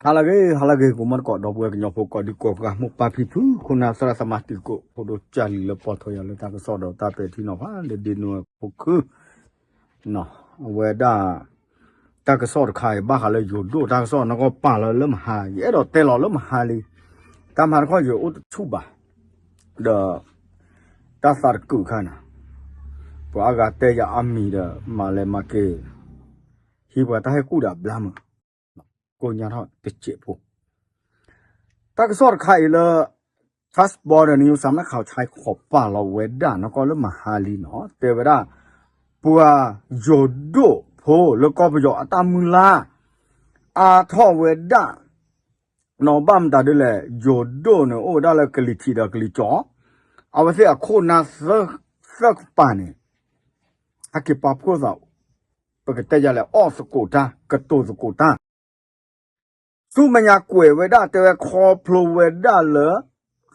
ဟါလၢအဂ့ၤ ဟါလၢအဂ့ၤ ကိးမီတကိး ဒီပုၢ်ဝဲၢ်ကညီဖိကိးဒံကိးဂၤ မိၢ်ပၢ်ဖံဖု ခိၣ်နၢ်သရၣ်သမါတံၤသကိး ဖိဒိၣ်ကၢ်လံၤလၢပီၢ်ထီယၤလၢတၢ်ကစီၣ်ဒီးတၢ်ပဲာ်ထံနီၤဖးလၢဒ့နိဝဲဖိခု အဝဲဒၣ် တၢ်ကစီၣ်တခါအံၤ ဘၣ်ဃးလၢယိၤဒိၣ်တၢ်ကစီၣ် နကီၢ်ပာ်လီၤလၢမဟါ ယအဲၣ်ဒိးတဲလီၤလၢမဟါလံ တၢ်မၤတခီယအိၣ်တဆူၣ်ဘၣ် ဒီး တၢ်သးတကုာ်ခါန့ၣ် ပှၤအါဂၤတဲယၤအါမံၤဒီး မၤလဲၤမၤက့ၤ ဟံးပှၤတၢ်ဟဲကူၣ်ဒီးအဘျါမုၢ် ကိးညါထီၣ်တစဲးဖိ တၢ်ကစီၣ်တခါအံၤလၢ Trust Border News စးမနခးဆဲးခိးပာ်လီၤဝဲဒၣ် နကီၢ်လၢမဟါလံနီၤ တဲဝဲဒၣ် ပှၤယိၤဒိၣ်ဖိလၢကီၢ်ပယီၤအတၢ်မုၢ်လၢ် အါထီၣ်ဝဲဒၣ် နီၤ ဘၣ်မတၤဒ်လဲၣ် ယိၤဒိၣ်န့ၣ် အိၣ်ဝဲဒၣ်လၢကလံၤထံးဒီးကလံၤကၠီ အဝဲသ့ၣ်အခိၣ်နၢ်သၢကပၤန့ၣ် ဟဲက့ၤပာ်ဖှိၣ်သး ပကတဲယၤလဲၣ် အီၣ်သကိးတၢ် ကတိၤသကိးတၢ် ဆူမဲာ်ညါကွဲးဝဲဒၣ် တဲဝဲခီဖျိဝဲဒၣ်လၢ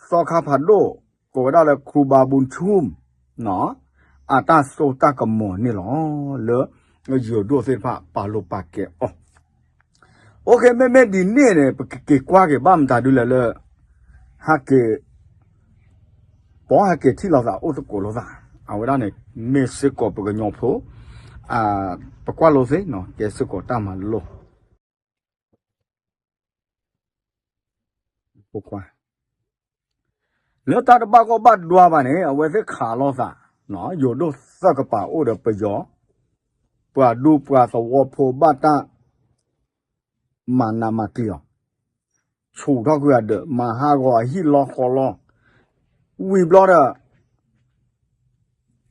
သီခါဖးဒိၣ် ကိးဝဲဒၣ်လၢ ခရူဘးဘူၣ်ဆူမ် အတၢ်စိတၢ်ကမီၤန့ၣ်လီၤ လၢ ယိၤဒိၣ်သ့ၣ်တဖၣ်ပာ်လိာ်ပာ်ကဲၤအီၤ အိၣ်ခ့ မ့မ့ၢ်ဒ်န့ၣ်န့ၣ် ပကက့ၤကွၢ်က့ၤဘၣ်မတၤဒ်လဲၣ်လၢ ဟဲက့ၤ ပှၤဟဲက့ၤထံၣ်လိာ်သးအိၣ်သကိးလိာ်သး အဝဲဒၣ်န့ၣ် မ့ၢ်စ့ၢ်ကီးပကညီဖိ ပကွၢ်လိာ်သ့ ကဲစ့ၢ်ကီးတၢ်မၤလိ လၢတၢ်တဘၣ်ဂီၢ်ဘၣ်ဒွါဘၣ်န့ၣ် အဝဲသ့ၣ်ခးလိာ်သး ယိၤဒိၣ်သၢကပၤအိၣ်ဒီးပယီၤ ပှၤဒူပှၤသဝီဖိဘၣ်တၢ် မၤနးမၤကျံၤအီၤ ဆူၣ်ထီၣ်ကွံာ်အဒၢး မၤဟးဂီၤအဟံၣ်လီၤဃီလီၤ ဝံၤဘျီဒီး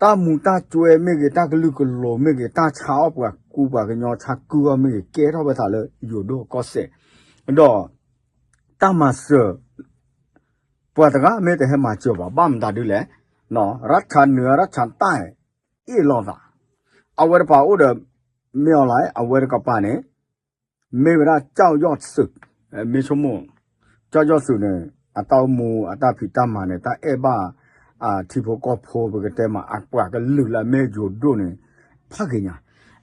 တၢ်မူၤတၢ်ကွဲမ့ၢ်ဂ့ၤ တၢ်ကလုာ်ကလိၤမ့ၢ်ဂ့ၤ တၢ်ဆါအီၣ်ပှၤကူပှၤကညီ ဆါကုအီၣ်မ့ၢ်ဂ့ၤ ကဲထီၣ်ဝဲသးလၢယိၤဒိၣ်ကီၢ်စဲၣ် ဒီး တၢ်မၤစၢၤ ပှၤတဂၤမ့ၢ်တဟဲမၤစၢၤဘၣ် ဘၣ်မတၤဒ်လဲၣ် ရခၢၣ်နၢၤ ရခၢၣ်တၢ် အ့ၣ်လိာ်သး အဝဲတပၤအိၣ်ဒီး မ့ၢ်အီၤလဲၣ် အဝဲတကပၤန့ၣ် မ့ၢ်ဝဲဒၣ် ကၠီၣ်ယီၣ်စုး မ့ၢ်ဆိကမိၣ် ကၠီၣ်ယီၣ်စုးန့ၣ် အတၢ်အိၣ်မူအတၢ်ဖံးတၢ်မၤန့ၣ် တၢ်အဲၣ်ဘၣ် ထံဖိကီၢ်ဖိပကတဲမး အပှၤကလုာ်လၢအမ့ၢ်ယိၤဒိၣ်န့ၣ် ဖးဂ့ၤညါ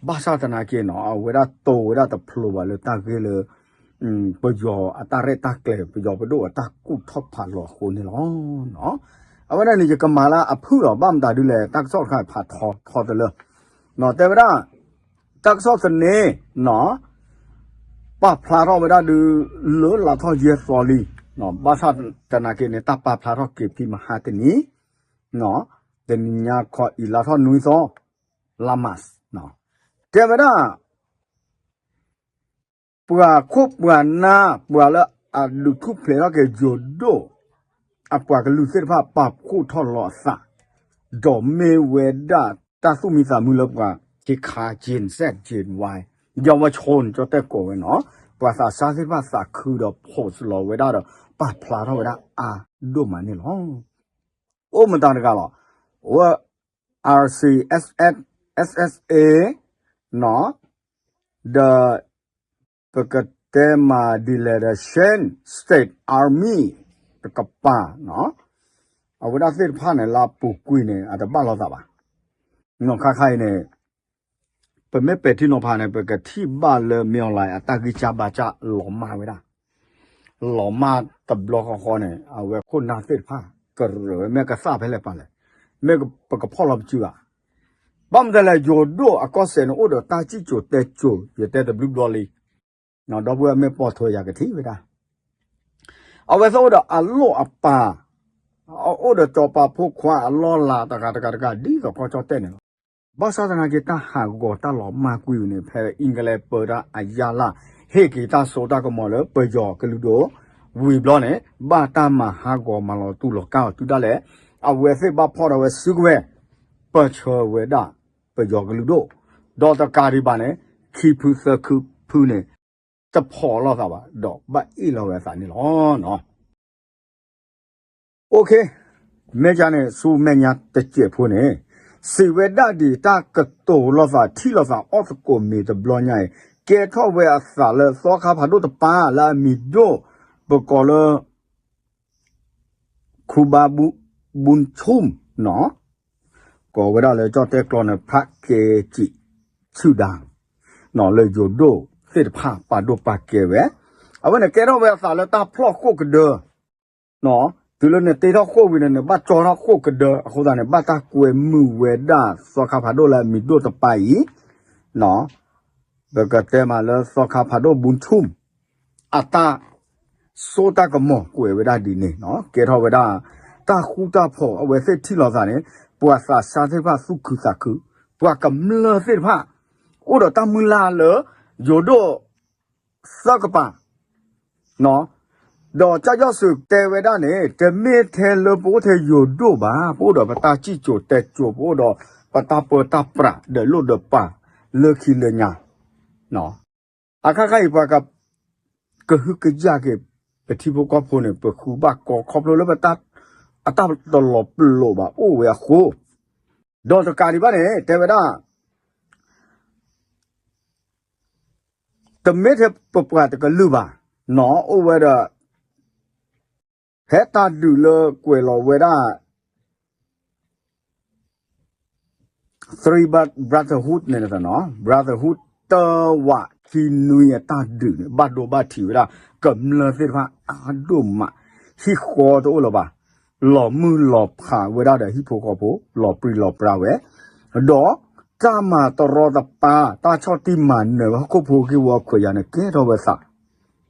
ဘၣ်ဆၣ်သနာ်က့နီၤ အဝဲဒၣ်တိၤဝဲဒၣ်တဖျိဘၣ်လၢတၢ်ဂ့ၢ်လၢ ပယီၤအတၢ်ရဲၣ်တၢ်ကျဲၤ ပယီၤပဒိၣ်အတၢ်ကူၣ်ထီၣ်ဖးလီၤအဃိန့ၣ်လီၤ. အဝဲဒၣ်န့ၣ် ယကမၤလၢအဖုၣ်လီၤ ဘၣ်မတၤဒ်လဲၣ် တၢ်ကစီၣ်တခါဖးထီထီတလၢ တဲဝဲဒၣ် တၢ်ကစီၣ်သန့ ပာ်ဖျါထီၣ်ဝဲဒၣ်ဒုး လၢလါထီၣ်ယဲၢ်သီလံ ဘၣ်ဆၣ်သနာ်က့န့ၣ် တၢ်ပာ်ဖျါထီၣ်က့ၤဖံးမဟါတနံၤ တနံၤညါခီအံၤလါထီၣ်နွံသီ လါမး တဲဝဲဒၣ် ပှၤခိၣ်ပှၤနၢ် ပှၤလၢအဒုးထူၣ်ဖျဲးထီၣ်က့ၤယိၤဒိၣ် အပှၤကလုာ်သ့ၣ်တဖၣ်ပာ်ဖှိၣ်ထီၣ်လီၤအသး ဒီးမ့ၢ်ဝဲဒၣ်တၢ်သူၣ်မံသးမုာ်လၢပှၤ ခ့ခါ Gen Z Gen Y ယဝၤဆိၣ်န့ၣ် ကၠီတဲၣ်ကိးဝဲနီၤ ပှၤသးစၢ်သ့ၣ်တဖၣ်သးခုဒီး post လီၤဝဲဒၣ်ဒီး ပာ်ဖျါထီၣ်ဝဲဒၣ်အါဒိၣ်မးန့ၣ်လီၤ. အိၣ်မတၤတဂၤလီၤ အဝဲ R C S S S A နီၤ ဒီး ပကတဲမးဒ်လဲၣ်ဒီး Shan State Army တကပၤနီၤ အဝဲဒၣ်သ့ၣ်တဖၣ်န့ၣ် လၢအပူၤကွံာ်န့ၣ် အတဘၣ်လိာ်သးဘၣ် နီၤ ခါခါအံၤန့ၣ် ပမ့ၢ်ပဲာ်ထံနီၤဖးန့ၣ် ပကထံၣ်ဘၣ်လၢ မင်းအောင်လှိုင် အတၢ်ဂံၢ်စၢ်ဘါစၢ်လီၤမၢ်ဝဲဒၣ် လီၤမၢ်တဘျီဃီဃီန့ၣ် အဝဲခိၣ်နၢ်သ့ၣ်တဖၣ် ကရၢဝဲ မ့ၢ်ကသၣ်ဖဲလဲၣ်ပာ်လဲၣ် မ့ၢ်ပကဖီၣ်လီၤပစုဘၣ် ဘၣ်မနုၤလဲၣ် ယိၤဒိၣ်အကီၢ်စဲၣ်န့ၣ် အိၣ်ဒီးတၢ်စံၣ်စိၤတဲစိၤ ယတဲတဘျုးဘျီလံ ဒီပုၢ်ဝဲၢ်မ့ၢ်ပိာ်ထွဲယၤကထံၣ်ဝဲဒၣ် အဝဲသ့ၣ်အိၣ်ဒီးအလိၣ်အပာ် အအိၣ်ဒီးစီၤပၤဖိခွါအလီၢ်လၤတဂၤတဂၤတဂၤ ဒ်သိးကီၢ်ကၠီၣ်တဲၣ်န့ၣ်လီၤ. ဘၣ်ဆၣ်သနာ်က့ တၢ်ဟးဂီၤတၢ်လီၤမၢ်ကွံာ်န့ၣ် ဖဲအ့ၣ်ကလဲပၢတၢ်အယၢ်လၢ် ဟ့ၣ်က့ၤတၢ်စိတၢ်ကမီၤလၢပယီၤကလုာ်ဒိၣ် ဝံၤဘျီန့ၣ် ဘၣ်တၢ်မၤဟးဂီၤမၤလီၤတူာ်လီၤကာ်အီၤတုၤဒၣ်လဲာ် အဝဲသ့ၣ်ဘၣ်ဖီၣ်ဒီးဝဲစုကဝဲၤ ပၢၢ်ဆၢဝဲဒၣ် ပယီၤကလုာ်ဒိၣ် ဒီးတကးဒံးဘၣ်န့ၣ် ခံဖုသၢဖုန့ၣ် တဖီၣ်လိာ်သးဘၣ် ဒီးဘၣ်အ့ၣ်လိာ်ဝဲသးန့ၣ်လီၤ. အိၣ်ခ့ မ့ၢ်ကန့ၣ် ဆူမဲာ်ညါတစဲးဖိန့ၣ် စံးဝဲဒၣ်ဒံးတၢ်ကတိၤလိာ်သးထံၣ်လိာ်သးအီၣ်သကိးမ့ၤတဘျီညါအံၤ ကဲထီၣ်ဝဲအသးလၢသီခါဖးဒိၣ်တပၤ လၢအမံၤဒိၣ် ပကိးလၢ ခူဘါ ဘုၣ်ဆူမ် နီၤ ကိးဝဲဒၣ်လၢကၠီၣ်တဲၣ်ကျိာ်န့ၣ် ဖးကဲစံး ဆူၣ်ဒါ နီၤ လၢယိၤဒိၣ်သ့ၣ်တဖၣ်ပာ်ဒိၣ်ပာ်ကဲဝဲ အဝဲန့ၣ်ကဲထီၣ်ဝဲအသးလၢတၢ်ဖျီၣ်ဃိၣ်ကဒၢ တုၤလၢနတ့ထီၣ်ဃိၣ်ဝံၤန့ၣ် နဘၣ်ကၠီထီၣ်ဃိၣ်ကဒၢ အဃိသတးန့ၣ် ဘၣ်တၢ်ကွဲမုာ်ဝဲဒၣ်သီခါဖးဒိၣ်လၢအမံၤဒိၣ်တပၤအံၤ ပကတဲမးလၢသီခါဖးဒိၣ်ဘူးထူၣ် အတၢ်စိတၢ်ကမီၤကွဲးဝဲဒၣ်ဒ်န့ၣ် ကဲထီၣ်ဝဲဒၣ် တၢ်ဃူတၢ်ဖိး အဝဲသ့ၣ်ထံၣ်လိာ်သးန့ၣ် ပှၤသးစၢ်သ့ၣ်တဖၣ်သူၣ်ခုသးခု ပှၤကမျၢၢ်သ့ၣ်တဖၣ် အိၣ်ဒီးတၢ်မုၢ်လၢ်လၢ ယိၤဒိၣ် သၢကပၤ ဒီးကၠၢ်ယီၢ်စူးတဲဝဲဒၣ်န့ၣ် တမ့ၢ်ထဲလၢပအိၣ်ထဲယိၤဒိၣ်ဘၣ်, ပအိၣ်ဒီးပတၢ်စံၣ်စိၤတဲစိၤ, ပအိၣ်ဒီးပတၢ်ပၢတၢ်ပြးဒီးလိၣ်ဒီးပၤလၢခံလၢညါ, အခါခါအံၤပှၤကဟုကယာ်က့ၤ ပထံဖိကီၢ်ဖိန့ၣ် ပဃုဘၣ်ကီခီဖျိလၢ အတၢ်တလီၤပလိာ်ဘၣ်အိၣ်ဝဲအဃိ, ဒီးတကးဒံးဘၣ်န့ၣ် တဲဝဲဒၣ် တမ့ၢ်ထဲပပှၤတကလုာ်ဘၣ်, နီၢ်အိၣ်ဝဲဒီး ဖဲတၢ်ဒုးလၢကွဲးလီၤဝဲဒၣ် Three Bro- Brotherhood န့ၣ်, Brotherhood တဝးခံနွံအတၢ်ဒုးန့ၣ် ဘၣ်ဒိဘၣ်ထံးဝဲဒၣ် ကမျၢၢ်သ့ၣ်တဖၣ်အါဒိၣ်မး, ဟံၣ်ဃီတအိၣ်လၢၤဘၣ်, လီၤမုၢ်လီၤဖးဝဲဒၣ်ဒီးဟံၣ်ဖိဃီဖိ လီၤပြံလီၤပြါဝဲ, ဒီးတၢ်မၤတရီတပါ တၢ်ဆီၣ်တံၢ်မၤနၢၤဝဲဟီၣ်ခိၣ်ဖိဂ့ၢ်ဝီခွဲးယာ်န့ၣ် ကဲထီၣ်ဝဲသး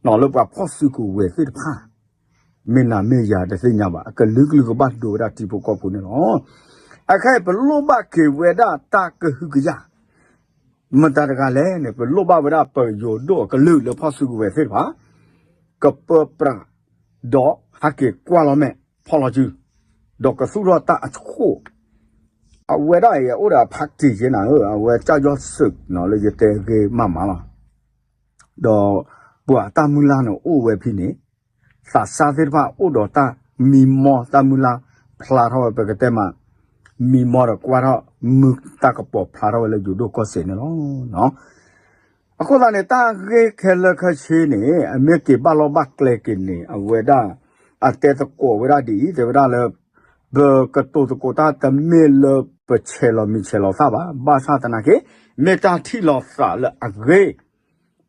လၢပှၤဖီၣ်စုကဝဲၤသ့ၣ်တဖၣ် မ့ၢ်နၤမ့ၢ်ယၤတသ့ၣ်ညါဘၣ်, အကလုာ်ကလုာ်ကဘၣ်ဒိဝဲဒၣ်ထံဖိကီၢ်ဖိန့ၣ်လီၤ. အခဲအံၤပလိၣ်ဘၣ်က့ၤဝဲဒၣ်တၢ်ကဟုကယာ်, မတၤတဂၤလဲၣ်န့ၣ် ပလိၣ်ဘၣ်ဝဲဒၣ်ပယိၤဒိၣ်အကလုာ်လၢဖီၣ်စုကဝဲၤသ့ၣ်တဖၣ် ကပၢပြး ဒီးဟးက့ၤကွၢ်လီၤမဲာ်ဖီၣ်လီၤစု, ဒီးကသူၣ်ထီၣ်တၢ်အဆူၣ်, အဝဲဒၣ်အံၤအိၣ်ဒီးအဖးတံၢ်ယဲနၤဧၢ, အဝဲကၠၢ်ယီၢ်စူးလၢယတဲဂ့ၤမးမးလီၤ. ဒီးပှၤတၢ်မုၢ်လၢ်န့ၣ်အိၣ်ဝဲဖဲန့ၣ်, သးစၢ်သ့ၣ်တဖၣ်အိၣ်ဒီးတၢ်မံမီၢ်တၢ်မုၢ်လၢ်ဖျါထီၣ်ဝဲ ပကတဲမး, မံမီၢ်ဒီးကွၢ်ထီၣ် မုၢ်တၢ်ကပီၤဖျါထီၣ်ဝဲလၢယိၤဒိၣ်ကီၢ်စဲၣ်န့ၣ်လီၤ. အဃိသတးန့ၣ် တၢ်ဂ့ၢ်ခဲလၢာ်ခဲဆ့န့ၣ် အမ့ၢ်က့ၤဘၣ်လီၢ်ဘၣ်ကျဲက့ၤန့ၣ် အဝဲဒၣ် အတဲသကိးဝဲဒၣ်ဒ်အံၤ တဲဝဲဒၣ်လၢ ပကတိၤသကိးတၢ်တမ့ၢ်လၢပဆဲးလီၤမံၤဆဲးလီၤသၣ်ဘၣ်, ဘၣ်ဆၣ်သနာ်က့ မ့ၢ်တၢ်ထံၣ်လီၤသးလၢအဂ့ၤ,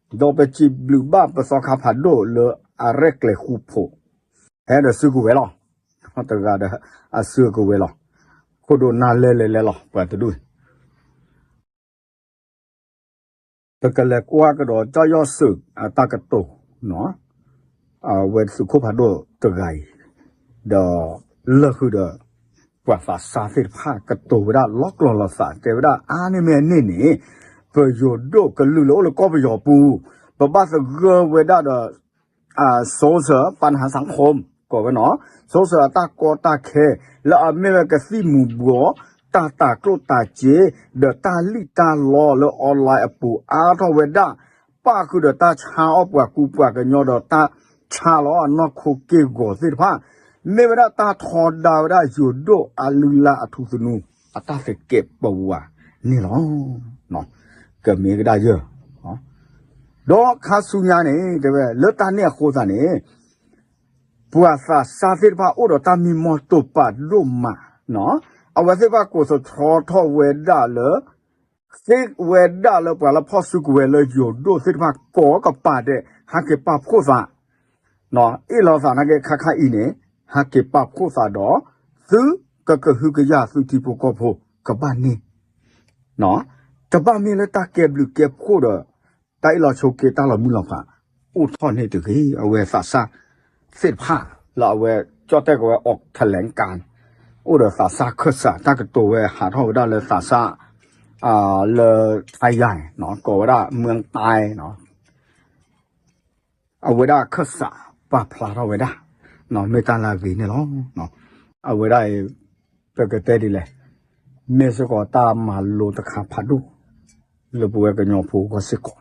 ဒီးပစံးဘျုးဘၣ်ပသီခါဖးဒိၣ်လၢအရဲၣ်ကျဲၤဃူဖိး, ဟဲဒီးစုကဝဲၤလီၤ, တဂၤဒီးအစုကဝဲၤလီၤ, ခိၣ်ဒိၣ်နၢ်လဲလဲလဲလီၤ ပှၤတဒူၣ် ပကလဲၤကွၢ်ကဒီးကၠၢ်ယီၢ်စူးအတၢ်ကတိၤ, အဝဲသုးခိၣ်ဖးဒိၣ်တဂၤအံၤ, ဒီးလၢာ်ဃုာ်ဒီး ပှၤသးစၢ်သ့ၣ်တဖၣ်ကတိၤဝဲဒၣ်လီၤကျိာ်လီၤသး တဲဝဲဒၣ်အါန့ၢ်မ့ၢ်အန့ၢ်န့ၣ်, ပယိၤဒိၣ်ကလုာ်လၢအိၣ်လၢကီၢ်ပယီၤပူၤ, ပဘၣ်သဂၢၢ်ဝဲဒၣ်ဒီး social ပှၤနဟးစၣ်ခိၣ် ကိးဝဲနီၤ, social အတၢ်ကီတၢ်ခဲ လၢအမ့ၢ်ဝဲကသံၣ်မူၤဘှီး တၢ်တၤကျိၣ်တၤစ့ ဒီးတၢ်လံၣ်တၢ်လီလၢ online အပူၤအါထီၣ်ဝဲဒၣ်, ပၣ်ဃုာ်ဒီးတၢ်ဆါအီၣ်ပှၤကူပှၤကညီဒီးတၢ်ဆါလီၤအနီၢ်ခိက့ၢ်ဂီၤသ့ၣ်တဖၣ်, မ့ၢ်ဝဲဒၣ်တၢ်ထီဒါဝဲဒၣ်ယိၤဒိၣ်အလုၢ်အလၢ်အထူသနူ အတၢ်သကဲးပဝးန့ၣ်လီၤ. ကမ့ၢ်ကဒါယၢ် ဒီးခါဆူညါန့ၣ် တဲဝဲ လၢတၢ်န့ၣ်အဃိသတးန့ၣ် ပှၤသးစၢ်သ့ၣ်တဖၣ်အိၣ်ဒီးတၢ်မံမီၢ်တိာ်ပာ်ဒိၣ်မး, အဝဲသ့ၣ်တဖၣ်ကိးသတြီထီၣ်ဝဲဒၣ်လၢ သ့ၣ်ဝဲဒၣ်လၢပှၤလၢဖီၣ်စုကဝဲၤလၢယိၤဒိၣ်သ့ၣ်တဖၣ်ကိးကပၤဒဲး ဟးက့ၤပာ်ဖှိၣ်သး, အ့ၣ်လိာ်သးနာ်က့ ခါခါအံၤန့ၣ် ဟးက့ၤပာ်ဖှိၣ်သးဒီး သုကကဟုကယာ်သုထံဖိကီၢ်ဖိကဘၣ်န့ၢ် တဘၣ်မ့ၢ်လၢတၢ်ကဲဘျုးကဲဖှိၣ်ဒီး တၢ်အ့ၣ်လိာ်ဆိးက့တၢ်လီၤမုၢ်လီၤဖး အိၣ်ထီၣ်န့ၢ်တဂ့ၤ. အဝဲသးစၢ်သ့ၣ်တဖၣ် လၢအဝဲကၠီၣ်တဲၣ်ကဝဲအီးထလဲကၣ် အိၣ်ဒီးသးစၢ်ခၢၣ်စး တၢ်ကတိၤဝဲဟးထီၣ်ဝဲဒၣ်လၢသးစၢ် လၢထါယါ ကိးဝဲဒၣ် မၢတၢ် အဝဲဒၣ်ခၢၣ်စးပာ်ဖျါထီၣ်ဝဲဒၣ် မ့ၢ်တၢ်လၢအဂ့ၤန့ၣ်လီၤ. အဝဲဒၣ်အံၤ ပကတဲဒ်လဲၣ်, မ့ၢ်စ့ၢ်ကီးတၢ်မၤလိတခါဖးဒိၣ် လၢပဝဲကညီဖိအဂီၢ်စ့ၢ်ကီး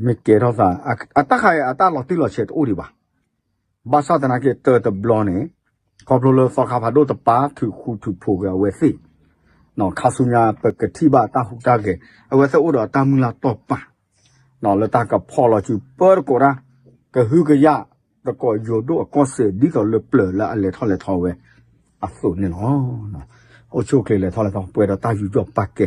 မ့ၢ်ကဲထီၣ်သး အတၢ်ခါအံၤအတၢ်လီၤတံၢ်လီၤဆဲးတအိၣ်ဒံးဘၣ်. ဘၣ်ဆၣ်သနာ်က့တၢ်တဘျီန့ၣ် ခီဖျိလၢသီခါဖးဒိၣ်တပၤထုးဃူထုးဖိးက့ၤအဝဲသ့ၣ်, ခါဆူညါပကထံၣ်ဘၣ်တၢ်ဟူးတၢ်ဂဲၤ အဝဲသ့ၣ်အိၣ်ဒီးတၢ်မုၢ်လၢ်တီၢ်ပာ် လၢတၢ်ကဖီၣ်လီၤစုပၢတကိးတၢ် ကဟုကယာ်သကိးယိၤဒိၣ်အကီၢ်စဲၣ် ဒ်သိးလၢပျၢၤလၢအလဲၤထီၣ်လဲၤထီဝဲအသိးန့ၣ်လီၤ. အိၣ်ဆူၣ်အိၣ်ချ့လဲၤထီၣ်လဲၤထီ ပှဲၤဒီးတၢ်ယူးယီၣ်ပာ်ကဲ